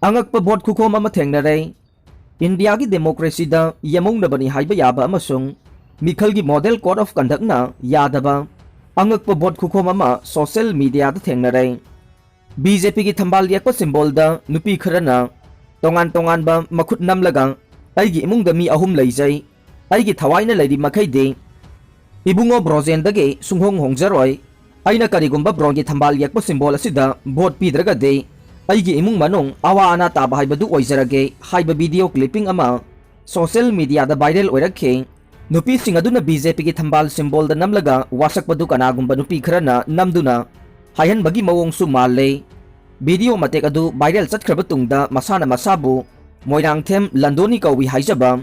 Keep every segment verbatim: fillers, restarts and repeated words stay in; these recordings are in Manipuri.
ꯑꯉꯛꯄ ꯚꯣꯠ ꯈꯨꯈꯣꯝ ꯑꯃ ꯊꯦꯡꯅꯔꯦ꯫ ꯏꯟꯗꯤꯌꯥꯒꯤ ꯗꯦꯃꯣꯀ꯭ꯔꯦꯁꯤꯗ ꯌꯦꯃꯧꯅꯕꯅꯤ ꯍꯥꯏꯕ ꯌꯥꯕ ꯑꯃꯁꯨꯡ ꯃꯤꯈꯜꯒꯤ ꯃꯣꯗꯦꯜ ꯀꯣꯗ ꯑꯣꯐ ꯀꯟꯗꯛꯅ ꯌꯥꯗꯕ ꯑꯉꯛꯄ ꯚꯣꯠ ꯈꯨꯈꯣꯝ ꯑꯃ ꯁꯣꯁꯦꯜ ꯃꯤꯗꯤꯌꯥꯗ ꯊꯦꯡꯅꯔꯦ꯫ ꯕꯤ ꯖꯦ ꯄꯤꯒꯤ ꯊꯝꯕꯥꯜ ꯌꯦꯛꯄ ꯁꯤꯝꯕꯣꯜꯗ ꯅꯨꯄꯤ ꯈꯔꯅ ꯇꯣꯉꯥꯟ ꯇꯣꯉꯥꯟꯕ ꯃꯈꯨꯠ ꯅꯝꯂꯒ "ꯑꯩꯒꯤ ꯏꯃꯨꯡꯗ ꯃꯤ ꯑꯍꯨꯝ ꯂꯩꯖꯩ, ꯑꯩꯒꯤ ꯊꯋꯥꯏꯅ ꯂꯩꯔꯤ ꯃꯈꯩꯗꯤ ꯏꯕꯨꯡꯉꯣ ꯕ꯭ꯔꯣꯖꯦꯟꯗꯒꯤ ꯁꯨꯡꯍꯣꯡ ꯍꯣꯡꯖꯔꯣꯏ꯫ ꯑꯩꯅ ꯀꯔꯤꯒꯨꯝꯕ ꯕ꯭ꯔꯣꯟꯒꯤ ꯊꯝꯕꯥꯜ ꯌꯦꯛꯄ ꯁꯤꯝꯕꯣꯜ ꯑꯁꯤꯗ ꯚꯣꯠ ꯄꯤꯗ꯭ꯔꯒꯗꯤ ꯑꯩꯒꯤ ꯏꯃꯨꯡ ꯃꯅꯨꯡ ꯑꯋꯥ ꯑꯅꯥ ꯇꯥꯕ ꯍꯥꯏꯕꯗꯨ ꯑꯣꯏꯖꯔꯒꯦ" ꯍꯥꯏꯕ ꯚꯤꯗꯤꯑꯣ ꯀ꯭ꯂꯤꯞꯄꯤꯡ ꯑꯃ ꯁꯣꯁꯦꯜ ꯃꯤꯗꯤꯌꯥꯗ ꯚꯥꯏꯔꯦꯜ ꯑꯣꯏꯔꯛꯈꯤ꯫ ꯅꯨꯄꯤꯁꯤꯡ ꯑꯗꯨꯅ ꯕꯤ ꯖꯦ ꯄꯤꯒꯤ ꯊꯝꯕꯥꯜ ꯁꯤꯝꯕꯣꯜꯗ ꯅꯝꯂꯒ ꯋꯥꯁꯛꯄꯗꯨ ꯀꯅꯥꯒꯨꯝꯕ ꯅꯨꯄꯤ ꯈꯔꯅ ꯅꯝꯗꯨꯅ ꯍꯥꯏꯍꯟꯕꯒꯤ ꯃꯑꯣꯡꯁꯨ ꯃꯥꯜꯂꯦ꯫ ꯚꯤꯗꯤꯑꯣ ꯃꯇꯦꯛ ꯑꯗꯨ ꯚꯥꯏꯔꯦꯜ ꯆꯠꯈ꯭ꯔꯕ ꯇꯨꯡꯗ ꯃꯁꯥꯅ ꯃꯁꯥꯕꯨ ꯃꯣꯏꯔꯥꯡꯊꯦꯝ ꯂꯟꯗꯣꯅꯤ ꯀꯧꯏ ꯍꯥꯏꯖꯕ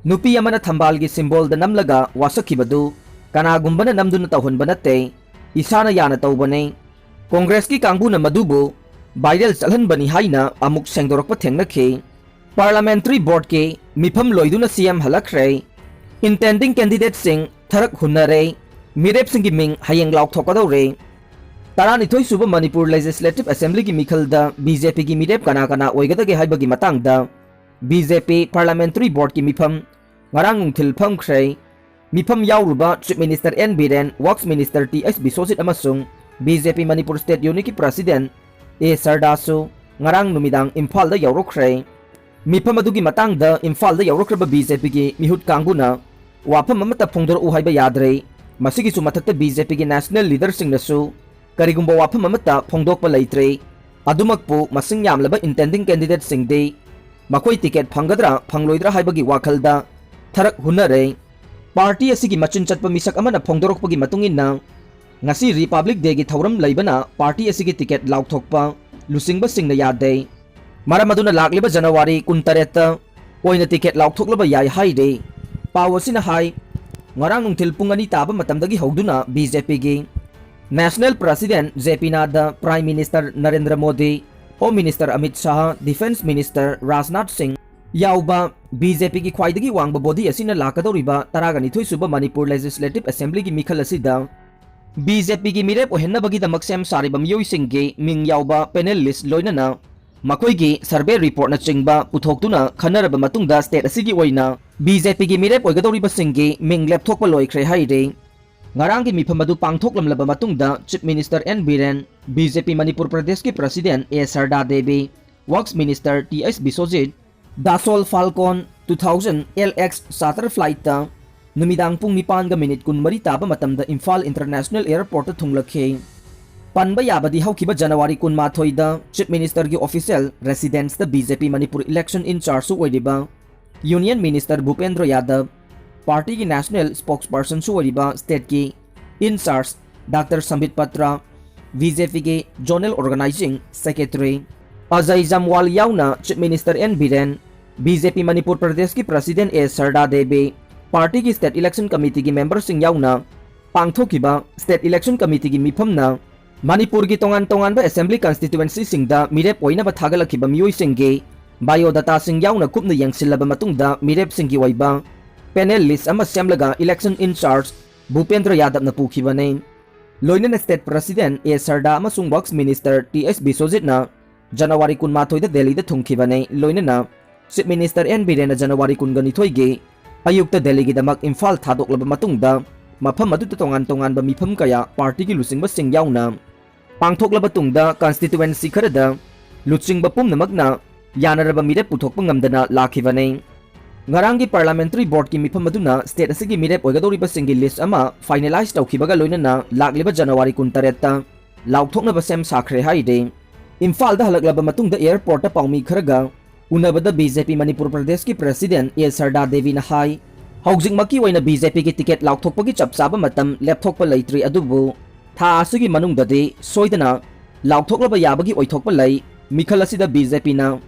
ꯅꯨꯄꯤ ꯑꯃꯅ ꯊꯝꯕꯥꯜꯒꯤ ꯁꯤꯝꯕꯣꯜꯗ ꯅꯝꯂꯒ ꯋꯥꯁꯛꯈꯤꯕꯗꯨ ꯀꯅꯥꯒꯨꯝꯕꯅ ꯅꯝꯗꯨꯅ ꯇꯧꯍꯟꯕ ꯅꯠꯇꯦ, ꯏꯁꯥꯅ ꯌꯥꯅ ꯇꯧꯕꯅꯤ꯫ ꯀꯣꯡꯒ꯭ꯔꯦꯁꯀꯤ ꯀꯥꯡꯕꯨꯅ ꯃꯗꯨꯕꯨ ꯚꯥꯏꯔꯦꯜ ꯆꯠꯍꯟꯕꯅꯤ ꯍꯥꯏꯅ ꯑꯃꯨꯛ ꯁꯦꯡꯗꯣꯔꯛꯄ ꯊꯦꯡꯅꯈꯤ꯫ ꯄꯥꯔꯂꯥꯃꯦꯟꯇꯔꯤ ꯕꯣꯔꯗꯀꯤ ꯃꯤꯐꯝ ꯂꯣꯏꯗꯨꯅ ꯁꯤ ꯑꯦꯝ ꯍꯜꯂꯛꯈ꯭ꯔꯦ꯫ ꯏꯟꯇꯦꯟꯗꯤꯡ ꯀꯦꯟꯗꯤꯗꯦꯠꯁꯤꯡ ꯊꯔꯛ ꯍꯨꯟꯅꯔꯦ꯫ ꯃꯤꯔꯦꯞꯁꯤꯡꯒꯤ ꯃꯤꯡ ꯍꯌꯦꯡ ꯂꯥꯎꯊꯣꯛꯀꯗꯧꯔꯦ꯫ ꯇꯔꯥꯅꯤꯊꯣꯏ ꯁꯨꯕ ꯃꯅꯤꯄꯨꯔ ꯂꯦꯖꯤꯁꯂꯦꯇꯤꯚ ꯑꯦꯁꯦꯝꯕ꯭ꯂꯤꯒꯤ ꯃꯤꯈꯜꯗ ꯕꯤ ꯖꯦ ꯄꯤꯒꯤ ꯃꯤꯔꯦꯞ ꯀꯅꯥ ꯀꯅꯥ ꯑꯣꯏꯒꯗꯒꯦ ꯍꯥꯏꯕꯒꯤ ꯃꯇꯥꯡꯗ ꯕꯤ ꯖꯦ ꯄꯤ ꯄꯥꯔꯂꯥꯃꯦꯟꯇꯔꯤ ꯕꯣꯔꯗꯀꯤ ꯃꯤꯐꯝ ꯉꯔꯥꯡ ꯅꯨꯡꯊꯤꯜ ꯐꯝꯈ꯭ꯔꯦ꯫ ꯃꯤꯐꯝ ꯌꯥꯎꯔꯨꯕ chief minister N Biren, works minister T H Biswajit ꯑꯃꯁꯨꯡ B J P Manipur state ꯌꯨꯅꯤꯠꯀꯤ ꯄ꯭ꯔꯁꯤꯗꯦꯟꯠ ꯑꯦ ꯁꯔꯗꯥꯁꯨ ꯉꯔꯥꯡ ꯅꯨꯃꯤꯗꯥꯡ ꯏꯝꯐꯥꯜꯗ ꯌꯧꯔꯛꯈ꯭ꯔꯦ꯫ ꯃꯤꯐꯝ ꯑꯗꯨꯒꯤ ꯃꯇꯥꯡꯗ ꯏꯝꯐꯥꯜꯗ ꯌꯧꯔꯛꯈ꯭ꯔꯕ ꯕꯤ ꯖꯦ ꯄꯤꯒꯤ ꯃꯤꯍꯨꯠ ꯀꯥꯡꯕꯨꯅ ꯋꯥꯐꯝ ꯑꯃꯠꯇ ꯐꯣꯡꯗꯣꯔꯛꯎ ꯍꯥꯏꯕ ꯌꯥꯗ꯭ꯔꯦ꯫ ꯃꯁꯤꯒꯤꯁꯨ ꯃꯊꯛꯇ ꯕꯤ ꯖꯦ ꯄꯤꯒꯤ ꯅꯦꯁꯅꯦꯜ ꯂꯤꯗꯔꯁꯤꯡꯅꯁꯨ ꯀꯔꯤꯒꯨꯝꯕ ꯋꯥꯐꯝ ꯑꯃꯠꯇ ꯐꯣꯡꯗꯣꯛꯄ ꯂꯩꯇ꯭ꯔꯦ꯫ ꯑꯗꯨꯃꯛꯄꯨ ꯃꯁꯤꯡ ꯌꯥꯝꯂꯕ ꯏꯟꯇꯦꯟꯗꯤꯡ ꯀꯦꯟꯗꯤꯗꯦꯠꯁꯤꯡꯗꯤ ꯃꯈꯣꯏ ꯇꯤꯀꯦꯠ ꯐꯪꯒꯗ꯭ꯔꯥ ꯐꯪꯂꯣꯏꯗ꯭ꯔꯥ ꯍꯥꯏꯕꯒꯤ ꯋꯥꯈꯜꯗ ꯊꯔꯛ ꯍꯨꯟꯅꯔꯦ꯫ ꯄꯥꯔꯇꯤ ꯑꯁꯤꯒꯤ ꯃꯆꯤꯟ ꯆꯠꯄ ꯃꯤꯁꯛ ꯑꯃꯅ ꯐꯣꯡꯗꯣꯔꯛꯄꯒꯤ ꯃꯇꯨꯡ ꯏꯟꯅ, ꯉꯁꯤ ꯔꯤꯄꯕ꯭ꯂꯤꯛ ꯗꯦꯒꯤ ꯊꯧꯔꯝ ꯂꯩꯕꯅ ꯄꯥꯔꯇꯤ ꯑꯁꯤꯒꯤ ꯇꯤꯀꯦꯠ ꯂꯥꯎꯊꯣꯛꯄ ꯂꯨꯆꯤꯡꯕꯁꯤꯡꯅ ꯌꯥꯗꯦ꯫ ꯃꯔꯝ ꯑꯗꯨꯅ ꯂꯥꯛꯂꯤꯕ ꯖꯅꯋꯥꯔꯤ ꯀꯨꯟꯇꯔꯦꯠꯇ ꯑꯣꯏꯅ ꯇꯤꯀꯦꯠ ꯂꯥꯎꯊꯣꯛꯂꯕ ꯌꯥꯏ ꯍꯥꯏꯔꯤ꯫ ꯄꯥꯎ ꯑꯁꯤꯅ ꯍꯥꯏ, ꯉꯔꯥꯡ ꯅꯨꯡꯊꯤꯜ ꯄꯨꯡ ꯑꯅꯤ ꯇꯥꯕ ꯃꯇꯝꯗꯒꯤ ꯍꯧꯗꯨꯅ ꯕꯤ ꯖꯦ ꯄꯤꯒꯤ ꯅꯦꯁꯅꯦꯜ ꯄ꯭ꯔꯁꯤꯗꯦꯟꯠ ꯖꯦ ꯄꯤ ꯅꯥꯗ, prime minister Narendra Modi, home minister Amit Shah, defence minister Rajnath ꯁꯤꯡ ꯌꯥꯎꯕ ꯕꯤ ꯖꯦ ꯄꯤꯒꯤ ꯈ꯭ꯋꯥꯏꯗꯒꯤ ꯋꯥꯡꯕ ꯕꯣꯗꯤ ꯑꯁꯤꯅ ꯂꯥꯛꯀꯗꯧꯔꯤꯕ ꯇꯔꯥꯒ ꯅꯤꯊꯣꯏ ꯁꯨꯕ ꯃꯅꯤꯄꯨꯔ ꯂꯦꯖꯤꯁꯂꯦꯇꯤꯚ ꯑꯦꯁꯦꯝꯕ꯭ꯂꯤꯒꯤ ꯃꯤꯈꯜ ꯑꯁꯤꯗ ꯕꯤ ꯖꯦ ꯄꯤꯒꯤ ꯃꯤꯔꯦꯞ ꯑꯣꯏꯍꯟꯅꯕꯒꯤꯗꯃꯛ ꯁꯦꯝ ꯁꯥꯔꯤꯕ ꯃꯤꯑꯣꯏꯁꯤꯡꯒꯤ ꯃꯤꯡ ꯌꯥꯎꯕ ꯄꯦꯅꯦꯜ ꯂꯤꯁ꯭ꯠ ꯂꯣꯏꯅꯅ ꯃꯈꯣꯏꯒꯤ survey reportꯅꯆꯤꯡꯕ ꯄꯨꯊꯣꯛꯇꯨꯅ ꯈꯟꯅꯔꯕ ꯃꯇꯨꯡꯗ state ꯑꯁꯤꯒꯤ ꯑꯣꯏꯅ BJPꯒꯤ ꯃꯤꯔꯦꯞ ꯑꯣꯏꯒꯗꯧꯔꯤꯕꯁꯤꯡꯒꯤ ꯃꯤꯡ ꯂꯦꯞꯊꯣꯛꯄ ꯂꯣꯏꯈ꯭ꯔꯦ ꯍꯥꯏꯔꯤ꯫ ꯉꯔꯥꯡꯒꯤ ꯃꯤꯐꯝ ꯑꯗꯨ ꯄꯥꯡꯊꯣꯛꯂꯝꯂꯕ ꯃꯇꯨꯡꯗ Chief Minister N Biren, BJP Manipur ꯄ꯭ꯔꯗꯦꯁꯀꯤ President A ꯁꯔꯗꯥ Devi, Works Minister T H Biswajit, Dasol Falcon two thousand L X charter flightꯇ ꯅꯨꯃꯤꯗꯥꯡ ꯄꯨꯡ ꯅꯤꯄꯥꯟꯒ minute ꯀꯨꯟꯃꯔꯤ ꯇꯥꯕ ꯃꯇꯝꯗ ꯏꯝꯐꯥꯜ International Airportꯇ ꯊꯨꯡꯂꯛꯈꯤ꯫ ꯄꯟꯕ ꯌꯥꯕꯗꯤ ꯍꯧꯈꯤꯕ January ꯀꯨꯟꯃꯥꯊꯣꯏꯗ Chief Ministerꯒꯤ official residenceꯇ BJP Manipur election in chargeꯁꯨ ꯑꯣꯏꯔꯤꯕ Union Minister ꯚꯨꯄꯦꯟꯗ꯭ꯔ ꯌꯥꯗꯕ, partyꯒꯤ national spokespersonꯁꯨ ꯑꯣꯏꯔꯤꯕ stateꯀꯤ in charge Doctor ꯁꯝꯕꯤꯠ Patra, BJPꯒꯤ Zonal Organizing Secretary Ajay ꯖꯝꯋꯥꯜ ꯌꯥꯎꯅ Chief Minister N Biren, BJP Manipur ꯄ꯭ꯔꯗꯦꯁꯀꯤ President A ꯁꯔꯗꯥ Devi, partyꯒꯤ state election committeeꯒꯤ memberꯁꯤꯡ ꯌꯥꯎꯅ ꯄꯥꯡꯊꯣꯛꯈꯤꯕ state election committeeꯒꯤ ꯃꯤꯐꯝꯅ ꯃꯅꯤꯄꯨꯔꯒꯤ ꯇꯣꯉꯥꯟ ꯇꯣꯉꯥꯟꯕ assembly constituencyꯁꯤꯡꯗ ꯃꯤꯔꯦꯞ ꯑꯣꯏꯅꯕ ꯊꯥꯒꯠꯂꯛꯈꯤꯕ ꯃꯤꯑꯣꯏꯁꯤꯡꯒꯤ biodataꯁꯤꯡ ꯌꯥꯎꯅ ꯀꯨꯞꯅ ꯌꯦꯡꯁꯤꯜꯂꯕ ꯃꯇꯨꯡꯗ ꯃꯤꯔꯦꯞꯁꯤꯡꯒꯤ ꯑꯣꯏꯕ panel list ꯑꯃ ꯁꯦꯝꯂꯒ election in charge ꯚꯨꯄꯦꯟꯗ꯭ꯔ ꯌꯥꯗꯕꯅ ꯄꯨꯈꯤꯕꯅꯤ꯫ ꯂꯣꯏꯅꯅ state president A ꯁꯔꯗꯥ ꯑꯃꯁꯨꯡ Works Minister T H ꯕꯤꯁ꯭ꯋꯖꯤꯠꯅ January ꯀꯨꯟꯃꯥꯊꯣꯏꯗ ꯗꯦꯜꯂꯤꯗ ꯊꯨꯡꯈꯤꯕꯅꯤ꯫ ꯂꯣꯏꯅꯅ Chief Minister N ꯕꯤꯔꯦꯟꯅ January ꯀꯨꯟꯒꯅꯤꯊꯣꯏꯒꯤ ꯑꯌꯨꯛꯇ ꯗꯦꯜꯂꯤꯒꯤꯗꯃꯛ ꯏꯝꯐꯥꯜ ꯊꯥꯗꯣꯛꯂꯕ ꯃꯇꯨꯡꯗ ꯃꯐꯝ ꯑꯗꯨꯗ ꯇꯣꯉꯥꯟ ꯇꯣꯉꯥꯟꯕ ꯃꯤꯐꯝ ꯀꯌꯥ partyꯒꯤ ꯂꯨꯆꯤꯡꯕꯁꯤꯡ ꯌꯥꯎꯅ ꯄꯥꯡꯊꯣꯛꯂꯕ ꯇꯨꯡꯗ constituency ꯈꯔꯗ ꯂꯨꯆꯤꯡꯕ ꯄꯨꯝꯅꯃꯛꯅ ꯌꯥꯅꯔꯕ ꯃꯤꯔꯦꯞ ꯄꯨꯊꯣꯛꯄ ꯉꯝꯗꯅ ꯂꯥꯛꯈꯤꯕꯅꯤ꯫ ꯉꯔꯥꯡꯒꯤ parliamentary boardꯀꯤ ꯃꯤꯐꯝ ꯑꯗꯨꯅ state ꯑꯁꯤꯒꯤ ꯃꯤꯔꯦꯞ ꯑꯣꯏꯒꯗꯧꯔꯤꯕꯁꯤꯡꯒꯤ list ꯑꯃ finalize ꯇꯧꯈꯤꯕꯒ ꯂꯣꯏꯅꯅ ꯂꯥꯛꯂꯤꯕ January ꯀꯨꯟꯇꯔꯦꯠꯇ ꯂꯥꯎꯊꯣꯛꯅꯕ ꯁꯦꯝ ꯁꯥꯈ꯭ꯔꯦ ꯍꯥꯏꯔꯤ꯫ ꯏꯝꯐꯥꯜꯗ ꯍꯜꯂꯛꯂꯕ ꯃꯇꯨꯡꯗ airportꯇ ꯄꯥꯎꯃꯤ ꯈꯔꯒ ꯎꯅꯕꯗ BJP ꯃꯅꯤꯄꯨꯔ ꯄ꯭ꯔꯗꯦꯁꯀꯤ president A ꯁꯔꯗꯥ ꯗꯦꯕꯤꯅ ꯍꯥꯏ, ꯍꯧꯖꯤꯛꯃꯛꯀꯤ ꯑꯣꯏꯅ BJPꯒꯤ ticket ꯂꯥꯎꯊꯣꯛꯄꯒꯤ ꯆꯞ ꯆꯥꯕ ꯃꯇꯝ ꯂꯦꯞꯊꯣꯛꯄ ꯂꯩꯇ꯭ꯔꯤ, ꯑꯗꯨꯕꯨ ꯊꯥ ꯑꯁꯤꯒꯤ ꯃꯅꯨꯡꯗꯗꯤ ꯁꯣꯏꯗꯅ ꯂꯥꯎꯊꯣꯛꯂꯕ ꯌꯥꯕꯒꯤ ꯑꯣꯏꯊꯣꯛꯄ ꯂꯩ꯫ ꯃꯤꯈꯜ ꯑꯁꯤꯗ BJPꯅ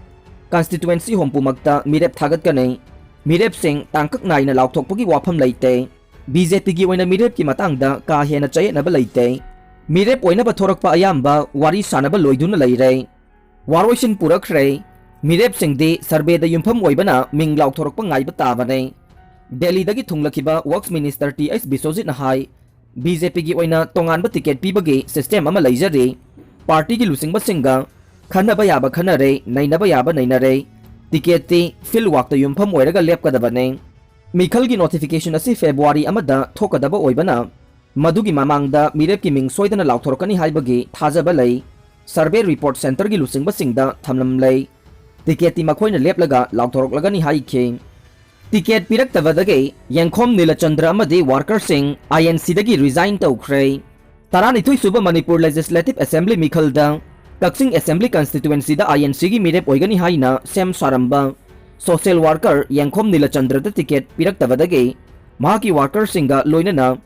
constituency ꯍꯨꯝꯐꯨꯃꯛꯇ ꯃꯤꯔꯦꯞ ꯊꯥꯒꯠꯀꯅꯤ꯫ ꯃꯤꯔꯦꯞꯁꯤꯡ ꯇꯥꯡꯀꯛ ꯅꯥꯏꯅ ꯂꯥꯎꯊꯣꯛꯄꯒꯤ ꯋꯥꯐꯝ ꯂꯩꯇꯦ꯫ BJPꯒꯤ ꯑꯣꯏꯅ ꯃꯤꯔꯦꯞꯀꯤ ꯃꯇꯥꯡꯗ ꯀꯥ ꯍꯦꯟꯅ ꯆꯌꯦꯠꯅꯕ ꯂꯩꯇꯦ꯫ ꯃꯤꯔꯦꯞ ꯑꯣꯏꯅꯕ ꯊꯣꯔꯛꯄ ꯑꯌꯥꯝꯕ ꯋꯥꯔꯤ ꯁꯥꯅꯕ ꯂꯣꯏꯗꯨꯅ ꯂꯩꯔꯦ꯫ ꯋꯥꯔꯣꯏꯁꯤꯟ ꯄꯨꯔꯛꯈ꯭ꯔꯦ꯫ ꯃꯤꯔꯦꯞꯁꯤꯡꯗꯤ surveyꯗ ꯌꯨꯝꯐꯝ ꯑꯣꯏꯕꯅ ꯃꯤꯡ ꯂꯥꯎꯊꯣꯔꯛꯄ ꯉꯥꯏꯕ ꯇꯥꯕꯅꯦ꯫ ꯗꯦꯜꯂꯤꯗꯒꯤ ꯊꯨꯡꯂꯈꯤꯕ Works Minister T H ꯕꯤꯁ꯭ꯋꯖꯤꯠꯅ ꯍꯥꯏ, BJPꯒꯤ ꯑꯣꯏꯅ ꯇꯣꯉꯥꯟꯕ ticket ꯄꯤꯕꯒꯤ system ꯑꯃ ꯂꯩꯖꯔꯤ꯫ Partyꯒꯤ ꯂꯨꯆꯤꯡꯕꯁꯤꯡꯒ ꯈꯟꯅꯕ ꯌꯥꯕ ꯈꯟꯅꯔꯦ, ꯅꯩꯅꯕ ꯌꯥꯕ ꯅꯩꯅꯔꯦ꯫ ꯇꯤꯀꯦꯠꯇꯤ field workꯇ ꯌꯨꯝꯐꯝ ꯑꯣꯏꯔꯒ ꯂꯦꯞꯀꯗꯕꯅꯤ꯫ ꯃꯤꯈꯜꯒꯤ notification ꯑꯁꯤ February ꯑꯃꯗ ꯊꯣꯛꯀꯗꯕ ꯑꯣꯏꯕꯅ, ꯃꯗꯨꯒꯤ ꯃꯃꯥꯡꯗ ꯃꯤꯔꯦꯞꯀꯤ ꯃꯤꯡ ꯁꯣꯏꯗꯅ ꯂꯥꯎꯊꯣꯔꯛꯀꯅꯤ ꯍꯥꯏꯕꯒꯤ ꯊꯥꯖꯕ ꯂꯩ꯫ Survey report centreꯒꯤ ꯂꯨꯆꯤꯡꯕꯁꯤꯡꯗ ꯊꯝꯂꯝꯂꯦ꯫ ꯇꯤꯀꯦꯠꯇꯤ ꯃꯈꯣꯏꯅ ꯂꯦꯞꯂꯒ ꯂꯥꯎꯊꯣꯔꯛꯂꯒꯅꯤ ꯍꯥꯏꯈꯤ꯫ ꯇꯤꯀꯦꯠ ꯄꯤꯔꯛꯇꯕꯗꯒꯤ ꯌꯦꯡꯈꯣꯝ ꯅꯤꯂꯆꯟꯗ꯭ꯔ ꯑꯃꯗꯤ workerꯁꯤꯡ INCꯗꯒꯤ resign ꯇꯧꯈ꯭ꯔꯦ꯫ ꯇꯔꯥꯅꯤꯊꯣꯏ ꯁꯨꯕ ꯃꯅꯤꯄꯨꯔ Legislative Assembly ꯃꯤꯈꯜꯗ ꯀꯛꯆꯤꯡ Assembly constituencyꯗ INCꯒꯤ ꯃꯤꯔꯦꯞ ꯑꯣꯏꯒꯅꯤ ꯍꯥꯏꯅ ꯁꯦꯝ ꯁꯥꯔꯝꯕ social worker ꯌꯦꯡꯈꯣꯝ ꯅꯤꯂꯆꯟꯗ꯭ꯔꯗ ꯇꯤꯀꯦꯠ ꯄꯤꯔꯛꯇꯕꯗꯒꯤ ꯃꯍꯥꯛꯀꯤ workerꯁꯤꯡꯒ ꯂꯣꯏꯅꯅ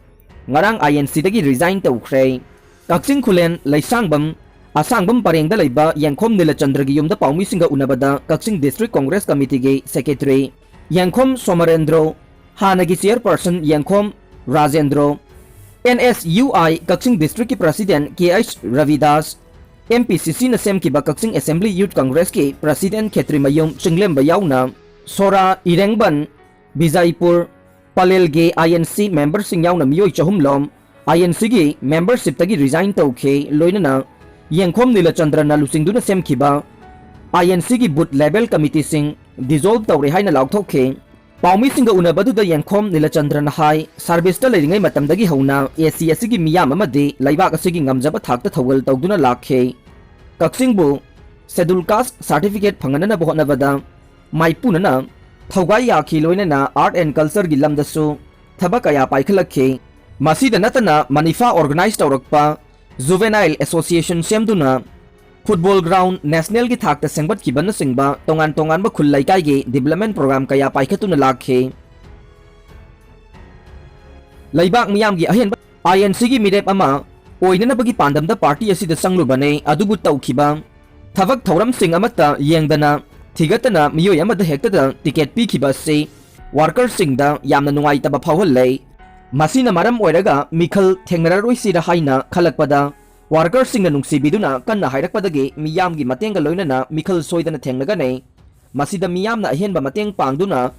ꯉꯔꯥꯡ INCꯗꯒꯤ resign ꯇꯧꯈ꯭ꯔꯦ꯫ ꯀꯛꯆꯤꯡ ꯈꯨꯂꯦꯟ ꯂꯩꯁꯥꯡꯕꯝ ꯑꯁꯥꯡꯕꯝ ꯄꯔꯦꯡꯗ ꯂꯩꯕ ꯌꯦꯡꯈꯣꯝ ꯅꯤꯂꯆꯟꯗ꯭ꯔꯒꯤ ꯌꯨꯝꯗ ꯄꯥꯎꯃꯤꯁꯤꯡꯒ ꯎꯅꯕꯗ ꯀꯛꯆꯤꯡ District Congress Committeeꯒꯤ Secretary ꯌꯦꯡꯈꯣꯝ ꯁꯣꯃꯔꯦꯟꯗ꯭ꯔꯣ, ꯍꯥꯟꯅꯒꯤ chairperson ꯌꯦꯡꯈꯣꯝ ꯔꯥꯖꯦꯟꯗ꯭ꯔꯣ, NSUI ꯀꯛꯆꯤꯡ Districtꯀꯤ President KH ꯔꯕꯤꯗꯥꯁ, MPCCꯅ ꯁꯦꯝꯈꯤꯕ ꯀꯛꯆꯤꯡ Assembly Youth Congressꯀꯤ President ꯈꯦꯇ꯭ꯔꯤꯃꯌꯨꯝ ꯆꯤꯡꯂꯦꯝꯕ ꯌꯥꯎꯅ ꯁꯣꯔꯥ, ꯏꯔꯦꯡꯕꯟ, ꯕꯤꯖꯥꯏꯄꯨꯔ, ꯄꯂꯦꯜꯒꯤ INC memberꯁꯤꯡ ꯌꯥꯎꯅ ꯃꯤꯑꯣꯏ ꯆꯍꯨꯝꯂꯣꯝ INCꯒꯤ membershipꯇꯒꯤ resign ꯇꯧꯈꯤ꯫ ꯂꯣꯏꯅꯅ ꯌꯦꯡꯈꯣꯝ ꯅꯤꯂꯆꯟꯗ꯭ꯔꯅ ꯂꯨꯆꯤꯡꯗꯨꯅ ꯁꯦꯝꯈꯤꯕ INCꯒꯤ booth level committeeꯁꯤꯡ dissolve ꯇꯧꯔꯦ ꯍꯥꯏꯅ ꯂꯥꯎꯊꯣꯛꯈꯤ꯫ ꯄꯥꯎꯃꯤꯁꯤꯡꯒ ꯎꯅꯕꯗꯨꯗ ꯌꯦꯡꯈꯣꯝ ꯅꯤꯂꯆꯟꯗ꯭ꯔꯅ ꯍꯥꯏ, serviceꯇ ꯂꯩꯔꯤꯉꯩ ꯃꯇꯝꯗꯒꯤ ꯍꯧꯅ AC ꯑꯁꯤꯒꯤ ꯃꯤꯌꯥꯝ ꯑꯃꯗꯤ ꯂꯩꯕꯥꯛ ꯑꯁꯤꯒꯤ ꯉꯝꯖꯕ ꯊꯥꯛꯇ ꯊꯧꯒꯜ ꯇꯧꯗꯨꯅ ꯂꯥꯛꯈꯤ꯫ ꯀꯛꯆꯤꯡꯕꯨ Scheduled Caste certificate ꯐꯪꯍꯟꯅꯕ ꯍꯣꯠꯅꯕꯗ ꯃꯥꯏꯄꯨꯅꯅ ꯊꯧꯒꯥꯏ ꯌꯥꯈꯤ꯫ ꯂꯣꯏꯅꯅ Art and Cultureꯒꯤ ꯂꯝꯗꯁꯨ ꯊꯕꯛ ꯀꯌꯥ ꯄꯥꯏꯈꯠꯂꯛꯈꯤ꯫ ꯃꯁꯤꯗ ꯅꯠꯇꯅ ꯃꯅꯤꯐꯥ organize ꯇꯧꯔꯛꯄ Juvenile Association ꯁꯦꯝꯗꯨꯅ football ground nationalꯒꯤ ꯊꯥꯛꯇ ꯁꯦꯝꯒꯠꯈꯤꯕꯅꯆꯤꯡꯕ ꯇꯣꯉꯥꯟ ꯇꯣꯉꯥꯟꯕ ꯈꯨꯜ ꯂꯩꯀꯥꯏꯒꯤ development program ꯀꯌꯥ ꯄꯥꯏꯈꯠꯇꯨꯅ ꯂꯥꯛꯈꯤ꯫ ꯂꯩꯕꯥꯛ ꯃꯤꯌꯥꯝꯒꯤ ꯑꯍꯦꯟꯕ INCꯒꯤ ꯃꯤꯔꯦꯞ ꯑꯃ ꯑꯣꯏꯅꯅꯕꯒꯤ ꯄꯥꯟꯗꯝꯗ party ꯑꯁꯤꯗ ꯆꯪꯂꯨꯕꯅꯦ, ꯑꯗꯨꯕꯨ ꯇꯧꯈꯤꯕ ꯊꯕꯛ ꯊꯧꯔꯝꯁꯤꯡ ꯑꯃꯠꯇ ꯌꯦꯡꯗꯅ ꯊꯤꯒꯠꯇꯅ ꯃꯤꯑꯣꯏ ꯑꯃꯗ ꯍꯦꯛꯇꯗ ꯇꯤꯀꯦꯠ ꯄꯤꯈꯤꯕ ꯑꯁꯤ workerꯁꯤꯡꯗ ꯌꯥꯝꯅ ꯅꯨꯡꯉꯥꯏꯇꯕ ꯐꯥꯎꯍꯜꯂꯦ꯫ ꯃꯁꯤꯅ ꯃꯔꯝ ꯑꯣꯏꯔꯒ ꯃꯤꯈꯜ ꯊꯦꯡꯅꯔꯔꯣꯏꯁꯤꯔ ꯍꯥꯏꯅ ꯈꯜꯂꯛꯄꯗ workerꯁꯤꯡꯅ ꯅꯨꯡꯁꯤꯕꯤꯗꯨꯅ ꯀꯟꯅ ꯍꯥꯏꯔꯛꯄꯗꯒꯤ ꯃꯤꯌꯥꯝꯒꯤ ꯃꯇꯦꯡꯒ ꯂꯣꯏꯅꯅ ꯃꯤꯈꯜ ꯁꯣꯏꯗꯅ ꯊꯦꯡꯅꯒꯅꯤ꯫ ꯃꯁꯤꯗ ꯃꯤꯌꯥꯝꯅ ꯑꯍꯦꯟꯕ ꯃꯇꯦꯡ ꯄꯥꯡꯗꯨꯅ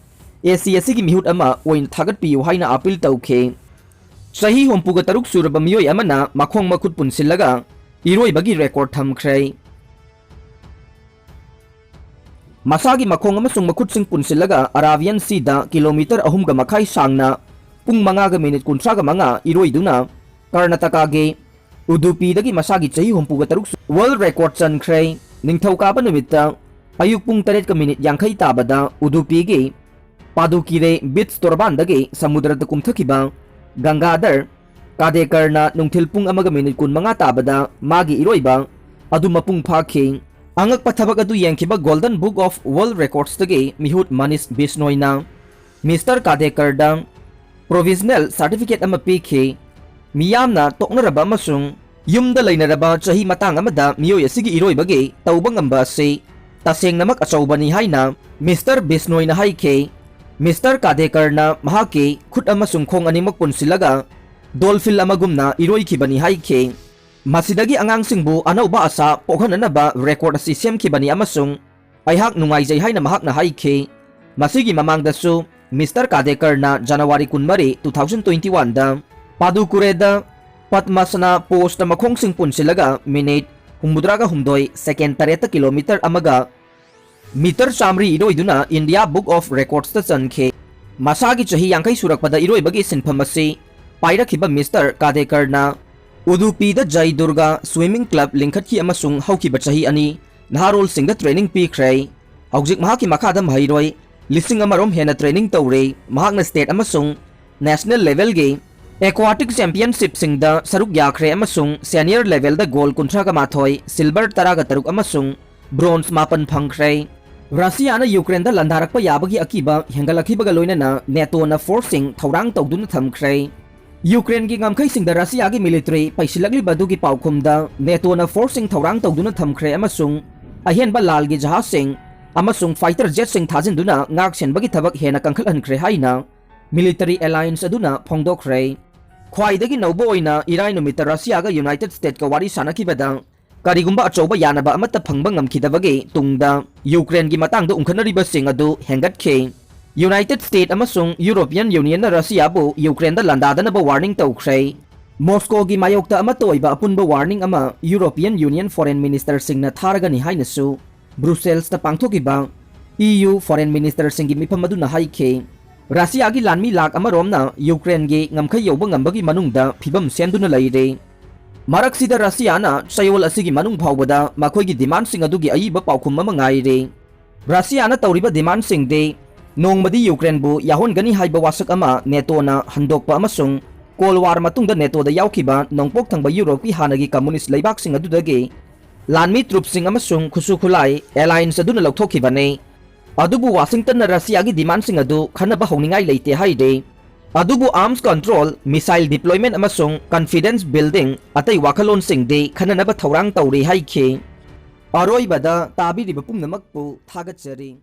AC ꯑꯁꯤꯒꯤ ꯃꯤꯍꯨꯠ ꯑꯃ ꯑꯣꯏꯅ ꯊꯥꯒꯠꯄꯤꯌꯨ ꯍꯥꯏꯅ appeal ꯇꯧꯈꯤ꯫ ꯆꯍꯤ ꯍꯨꯝꯐꯨꯒ ꯇꯔꯨꯛ ꯁꯨꯔꯕ ꯃꯤꯑꯣꯏ ꯑꯃꯅ ꯃꯈꯣꯡ ꯃꯈꯨꯠ ꯄꯨꯟꯁꯤꯜꯂꯒ ꯏꯔꯣꯏꯕꯒꯤ record ꯊꯝꯈ꯭ꯔꯦ꯫ ꯃꯁꯥꯒꯤ ꯃꯈꯣꯡ ꯑꯃꯁꯨꯡ ꯃꯈꯨꯠꯁꯤꯡ ꯄꯨꯟꯁꯤꯜꯂꯒ ꯑꯔꯥꯕꯤꯌꯟ ꯁꯤꯗ ꯀꯤꯂꯣꯃꯤꯇꯔ ꯑꯍꯨꯝꯒ ꯃꯈꯥꯏ ꯁꯥꯡꯅ ꯄꯨꯡ ꯃꯉꯥꯒ ꯃꯤꯅꯤꯠ ꯀꯨꯟꯊ꯭ꯔꯥꯒ ꯃꯉꯥ ꯏꯔꯣꯏꯗꯨꯅ ꯀꯔꯅꯥꯇꯀꯥꯒꯤ ꯎꯗꯨꯄꯤꯗꯒꯤ ꯃꯁꯥꯒꯤ ꯆꯍꯤ ꯍꯨꯝꯐꯨꯒ ꯇꯔꯨꯛ ꯁꯨ-, ꯋꯥꯔꯜꯗ ꯔꯦꯀꯣꯔꯗ ꯆꯟꯈ꯭ꯔꯦ꯫ ꯅꯤꯡꯊꯧꯀꯥꯕ ꯅꯨꯃꯤꯠꯇ ꯑꯌꯨꯛ ꯄꯨꯡ ꯇꯔꯦꯠꯀ ꯃꯤꯅꯤꯠ ꯌꯥꯡꯈꯩ ꯇꯥꯕꯗ ꯎꯗꯨꯄꯤꯒꯤ ꯄꯥꯗꯨꯀꯤꯔꯦ ꯕꯤꯆ ꯇꯣꯔꯕꯥꯟꯗꯒꯤ ꯁꯃꯨꯗ꯭ꯔꯗ ꯀꯨꯝꯊꯈꯤꯕ ꯒꯪꯒꯥꯙꯔ ꯀꯥꯗꯦꯀꯔꯅ ꯅꯨꯡꯊꯤꯜ ꯄꯨꯡ ꯑꯃꯒ ꯃꯤꯅꯤꯠ ꯀꯨꯟꯃꯉꯥ ꯇꯥꯕꯗ ꯃꯥꯒꯤ ꯏꯔꯣꯏꯕ ꯑꯗꯨ ꯃꯄꯨꯡ ꯐꯥꯈꯤ꯫ ꯑꯉꯛꯄ ꯊꯕꯛ ꯑꯗꯨ ꯌꯦꯡꯈꯤꯕ Golden Book of World Recordsꯇꯒꯤ ꯃꯤꯍꯨꯠ ꯃꯅꯤꯁ ꯕꯤꯁꯅꯣꯏꯅ ꯃꯤꯁꯇꯔ ꯀꯥꯗꯦꯀꯔꯗ ꯄ꯭ꯔꯣꯚꯤꯖꯅꯦꯜ ꯁꯥꯔꯇꯤꯐꯤꯀꯦꯠ ꯑꯃ ꯄꯤꯈꯤ꯫ ꯃꯤꯌꯥꯝꯅ ꯇꯣꯛꯅꯔꯕ ꯑꯃꯁꯨꯡ ꯌꯨꯝꯗ ꯂꯩꯅꯔꯕ ꯆꯍꯤ ꯃꯇꯥꯡ ꯑꯃꯗ ꯃꯤꯑꯣꯏ ꯑꯁꯤꯒꯤ ꯏꯔꯣꯏꯕꯒꯤ ꯇꯧꯕ ꯉꯝꯕ ꯑꯁꯤ ꯇꯁꯦꯡꯅꯃꯛ ꯑꯆꯧꯕꯅꯤ ꯍꯥꯏꯅ ꯃꯤꯁꯇꯔ ꯕꯤꯁꯅꯣꯏꯅ ꯍꯥꯏꯈꯤ꯫ ꯃꯤꯁꯇꯔ ꯀꯥꯗꯦꯀꯔꯅ ꯃꯍꯥꯛꯀꯤ ꯈꯨꯠ ꯑꯃꯁꯨꯡ ꯈꯣꯡ ꯑꯅꯤꯃꯛ ꯄꯨꯟꯁꯤꯜꯂꯒ ꯗꯣꯜꯐꯤꯟ ꯑꯃꯒꯨꯝꯅ ꯏꯔꯣꯏꯈꯤꯕꯅꯤ ꯍꯥꯏꯈꯤ꯫ ꯃꯁꯤꯗꯒꯤ ꯑꯉꯥꯡꯁꯤꯡꯕꯨ ꯑꯅꯧꯕ ꯑꯥꯁꯥ ꯄꯣꯛꯍꯟꯅꯅꯕ ꯔꯦꯀꯣꯔꯗ ꯑꯁꯤ ꯁꯦꯝꯈꯤꯕꯅꯤ ꯑꯃꯁꯨꯡ ꯑꯩꯍꯥꯛ ꯅꯨꯡꯉꯥꯏꯖꯩ ꯍꯥꯏꯅ ꯃꯍꯥꯛꯅ ꯍꯥꯏꯈꯤ꯫ ꯃꯁꯤꯒꯤ ꯃꯃꯥꯡꯗꯁꯨ ꯃꯤꯁꯇꯔ ꯀꯥꯗꯦꯀꯔꯅ ꯖꯅꯋꯥꯔꯤ ꯀꯨꯟꯃꯔꯤ, two thousand twenty-oneꯗ ꯄꯥꯗꯨꯀꯨꯔꯦꯗ ꯄꯗꯃꯥꯁꯅꯥ ꯄꯣꯁꯇ ꯃꯈꯣꯡꯁꯤꯡ ꯄꯨꯟꯁꯤꯜꯂꯒ ꯃꯤꯅꯤꯠ ꯍꯨꯝꯐꯨꯇꯔꯥꯒ ꯍꯨꯝꯗꯣꯏ ꯁꯦꯀꯦꯟ ꯇꯔꯦꯠꯇ ꯀꯤꯂꯣꯃꯤꯇꯔ ꯑꯃꯒ ꯃꯤꯇꯔ ꯆꯥꯃꯔꯤ ꯏꯔꯣꯏꯗꯨꯅ ꯏꯟꯗꯤꯌꯥ ꯕꯨꯛ ꯑꯣꯐ ꯔꯦꯀꯣꯔꯗꯁꯇ ꯆꯟꯈꯤ꯫ ꯃꯁꯥꯒꯤ ꯆꯍꯤ ꯌꯥꯡꯈꯩ ꯁꯨꯔꯛꯄꯗ ꯏꯔꯣꯏꯕꯒꯤ ꯁꯤꯟꯐꯝ ꯑꯁꯤ ꯄꯥꯏꯔꯛꯈꯤꯕ ꯃꯤꯁꯇꯔ ꯀꯥꯗꯦꯀꯔꯅ ꯎꯗꯨꯄꯤꯗ ꯖꯩ ꯗꯨꯔꯒꯥ ꯁ꯭ꯋꯤꯃꯤꯡ ꯀ꯭ꯂꯕ ꯂꯤꯡꯈꯠꯈꯤ ꯑꯃꯁꯨꯡ ꯍꯧꯈꯤꯕ ꯆꯍꯤ ꯑꯅꯤ ꯅꯍꯥꯔꯣꯜꯁꯤꯡꯗ ꯇ꯭ꯔꯦꯅꯤꯡ ꯄꯤꯈ꯭ꯔꯦ꯫ ꯍꯧꯖꯤꯛ ꯃꯍꯥꯛꯀꯤ ꯃꯈꯥꯗ ꯃꯍꯩꯔꯣꯏ ꯂꯤꯁꯤꯡ ꯑꯃꯔꯣꯝ ꯍꯦꯟꯅ ꯇ꯭ꯔꯦꯅꯤꯡ ꯇꯧꯔꯤ꯫ ꯃꯍꯥꯛꯅ ꯁ꯭ꯇꯦꯠ ꯑꯃꯁꯨꯡ ꯅꯦꯁꯅꯦꯜ ꯂꯦꯚꯦꯜꯒꯤ ꯑꯦꯀ꯭ꯋꯥꯇꯤꯛ ꯆꯦꯝꯄꯤꯌꯟꯁꯤꯞꯁꯤꯡꯗ ꯁꯔꯨꯛ ꯌꯥꯈ꯭ꯔꯦ ꯑꯃꯁꯨꯡ ꯁꯦꯅꯤꯌꯔ ꯂꯦꯚꯦꯜꯗ ꯒꯣꯜ ꯀꯨꯟꯊ꯭ꯔꯥꯒ ꯃꯥꯊꯣꯏ, ꯁꯤꯜꯚꯔ ꯇꯔꯥꯒ ꯇꯔꯨꯛ ꯑꯃꯁꯨꯡ ꯕ꯭ꯔꯣꯟꯖ ꯃꯥꯄꯟ ꯐꯪꯈ꯭ꯔꯦ꯫ ꯔꯁꯤꯌꯥꯅ ꯌꯨꯀ꯭ꯔꯦꯟꯗ ꯂꯥꯟꯗꯥꯔꯛꯄ ꯌꯥꯕꯒꯤ ꯑꯀꯤꯕ ꯍꯦꯟꯒꯠꯂꯛꯈꯤꯕꯒ ꯂꯣꯏꯅꯅ ꯅꯦꯇꯣꯅ ꯐꯣꯔꯁꯁꯤꯡ ꯊꯧꯔꯥꯡ ꯇꯧꯗꯨꯅ ꯊꯝꯈ꯭ꯔꯦ꯫ ꯌꯨꯀ꯭ꯔꯦꯟꯒꯤ ꯉꯝꯈꯩꯁꯤꯡꯗ ꯔꯁꯤꯌꯥꯒꯤ ꯃꯤꯂꯤꯇꯔꯤ ꯄꯩꯁꯤꯜꯂꯛꯂꯤꯕ ꯑꯗꯨꯒꯤ ꯄꯥꯎꯈꯨꯝꯗ ꯅꯦꯇꯣꯅ ꯐꯣꯔꯁꯁꯤꯡ ꯊꯧꯔꯥꯡ ꯇꯧꯗꯨꯅ ꯊꯝꯈ꯭ꯔꯦ ꯑꯃꯁꯨꯡ ꯑꯍꯦꯟꯕ ꯂꯥꯜꯒꯤ ꯖꯍꯥꯖꯁꯤꯡ ꯑꯃꯁꯨꯡ ꯐꯥꯏꯇꯔ ꯖꯦꯠꯁꯤꯡ ꯊꯥꯖꯤꯟꯗꯨꯅ ꯉꯥꯛ ꯁꯦꯟꯕꯒꯤ ꯊꯕꯛ ꯍꯦꯟꯅ ꯀꯟꯈꯠꯍꯟꯈ꯭ꯔꯦ ꯍꯥꯏꯅ ꯃꯤꯂꯤꯇꯔꯤ ꯑꯦꯂꯥꯌꯟꯁ ꯑꯗꯨꯅ ꯐꯣꯡꯗꯣꯛꯈ꯭ꯔꯦ꯫ ꯈ꯭ꯋꯥꯏꯗꯒꯤ ꯅꯧꯕ ꯑꯣꯏꯅ ꯏꯔꯥꯏ ꯅꯨꯃꯤꯠꯇ ꯔꯁꯤꯌꯥꯒ ꯌꯨꯅꯥꯏꯇꯦꯗ ꯁ꯭ꯇꯦꯠꯀ ꯋꯥꯔꯤ ꯁꯥꯟꯅꯈꯤꯕꯗ ꯀꯔꯤꯒꯨꯝꯕ ꯑꯆꯧꯕ ꯌꯥꯅꯕ ꯑꯃꯠꯇ ꯐꯪꯕ ꯉꯝꯈꯤꯗꯕꯒꯤ ꯇꯨꯡꯗ ꯌꯨꯀ꯭ꯔꯦꯟꯒꯤ ꯃꯇꯥꯡꯗ ꯎꯪꯈꯠꯅꯔꯤꯕꯁꯤꯡ ꯑꯗꯨ ꯍꯦꯟꯒꯠꯈꯤ꯫ ꯌꯨꯅꯥꯏꯇꯦꯗ ꯁ꯭ꯇꯦꯠ ꯑꯃꯁꯨꯡ ꯌꯨꯔꯣꯄꯤꯌꯟ ꯌꯨꯅꯤꯌꯟꯅ ꯔꯁꯤꯌꯥꯕꯨ ꯌꯨꯀ꯭ꯔꯦꯟꯗ ꯂꯥꯟꯗꯥꯗꯅꯕ ꯋꯥꯔꯅꯤꯡ ꯇꯧꯈ꯭ꯔꯦ꯫ ꯃꯣꯁꯀꯣꯒꯤ ꯃꯥꯌꯣꯛꯇ ꯑꯃꯠꯇ ꯑꯣꯏꯕ ꯑꯄꯨꯟꯕ ꯋꯥꯔꯅꯤꯡ ꯑꯃ ꯌꯨꯔꯣꯄꯤꯌꯟ ꯌꯨꯅꯤꯌꯟ ꯐꯣꯔꯦꯟ ꯃꯤꯅꯤꯁꯇꯔꯁꯤꯡꯅ ꯊꯥꯔꯒꯅꯤ ꯍꯥꯏꯅꯁꯨ ꯕ꯭ꯔꯨꯁꯦꯜꯁꯇ ꯄꯥꯡꯊꯣꯛꯈꯤꯕ E U foreign ministerꯁꯤꯡꯒꯤ ꯃꯤꯐꯝ ꯑꯗꯨꯅ ꯍꯥꯏꯈꯤ, ꯔꯁꯤꯌꯥꯒꯤ ꯂꯥꯟꯃꯤ ꯂꯥꯈ ꯑꯃꯔꯣꯝꯅ ꯌꯨꯀ꯭ꯔꯦꯟꯒꯤ ꯉꯝꯈꯩ ꯌꯧꯕ ꯉꯝꯕꯒꯤ ꯃꯅꯨꯡꯗ ꯐꯤꯕꯝ ꯁꯦꯝꯗꯨꯅ ꯂꯩꯔꯦ꯫ ꯃꯔꯛꯁꯤꯗ ꯔꯁꯤꯌꯥꯅ ꯆꯌꯣꯜ ꯑꯁꯤꯒꯤ ꯃꯅꯨꯡ ꯐꯥꯎꯕꯗ ꯃꯈꯣꯏꯒꯤ ꯗꯤꯃꯥꯟꯁꯤꯡ ꯑꯗꯨꯒꯤ ꯑꯏꯕ ꯄꯥꯎꯈꯨꯝ ꯑꯃ ꯉꯥꯏꯔꯦ꯫ ꯔꯁꯤꯌꯥꯅ ꯇꯧꯔꯤꯕ ꯗꯤꯃꯥꯟꯁꯤꯡꯗꯤ ꯅꯣꯡꯃꯗꯤ ꯌꯨꯀ꯭ꯔꯦꯟꯕꯨ ꯌꯥꯍꯣꯟꯒꯅꯤ ꯍꯥꯏꯕ ꯋꯥꯁꯛ ꯑꯃ ꯅꯦꯇꯣꯅ ꯍꯟꯗꯣꯛꯄ ꯑꯃꯁꯨꯡ ꯀꯣꯜ ꯋꯥꯔ ꯃꯇꯨꯡꯗ ꯅꯦꯇꯣꯗ ꯌꯥꯎꯈꯤꯕ ꯅꯣꯡꯄꯣꯛ ꯊꯪꯕ ꯌꯨꯔꯣꯞꯀꯤ ꯍꯥꯟꯅꯒꯤ ꯀꯝꯃꯨꯅꯤꯁ꯭ꯠ ꯂꯩꯕꯥꯛꯁꯤꯡ ꯑꯗꯨꯗꯒꯤ ꯂꯥꯟꯃꯤ ꯇ꯭ꯔꯨꯞꯁꯤꯡ ꯑꯃꯁꯨꯡ ꯈꯨꯠꯁꯨ ꯈꯨꯠꯂꯥꯏ ꯑꯦꯂꯥꯏꯟꯁ ꯑꯗꯨꯅ ꯂꯧꯊꯣꯛꯈꯤꯕꯅꯤ꯫ ꯑꯗꯨꯕꯨ ꯋꯥꯁꯤꯡꯇꯟꯅ ꯔꯁꯤꯌꯥꯒꯤ ꯗꯤꯃꯥꯟꯁꯤꯡ ꯑꯗꯨ ꯈꯟꯅꯕ ꯍꯧꯅꯤꯡꯉꯥꯏ ꯂꯩꯇꯦ ꯍꯥꯏꯔꯤ꯫ ꯑꯗꯨꯕꯨ ꯑꯥꯔꯝꯁ ꯀꯟꯇ꯭ꯔꯣꯜ, ꯃꯤꯁꯥꯏꯜ ꯗꯤꯄ꯭ꯂꯣꯏꯃꯦꯟꯠ ꯑꯃꯁꯨꯡ ꯀꯟꯐꯤꯗꯦꯟꯁ ꯕꯤꯜꯗꯤꯡ ꯑꯇꯩ ꯋꯥꯈꯜꯂꯣꯟꯁꯤꯡꯗꯤ ꯈꯟꯅꯅꯕ ꯊꯧꯔꯥꯡ ꯇꯧꯔꯤ ꯍꯥꯏꯈꯤ꯫ ꯑꯔꯣꯏꯕꯗ ꯇꯥꯕꯤꯔꯤꯕ ꯄꯨꯝꯅꯃꯛꯄꯨ ꯊꯥꯒꯠꯆꯔꯤ꯫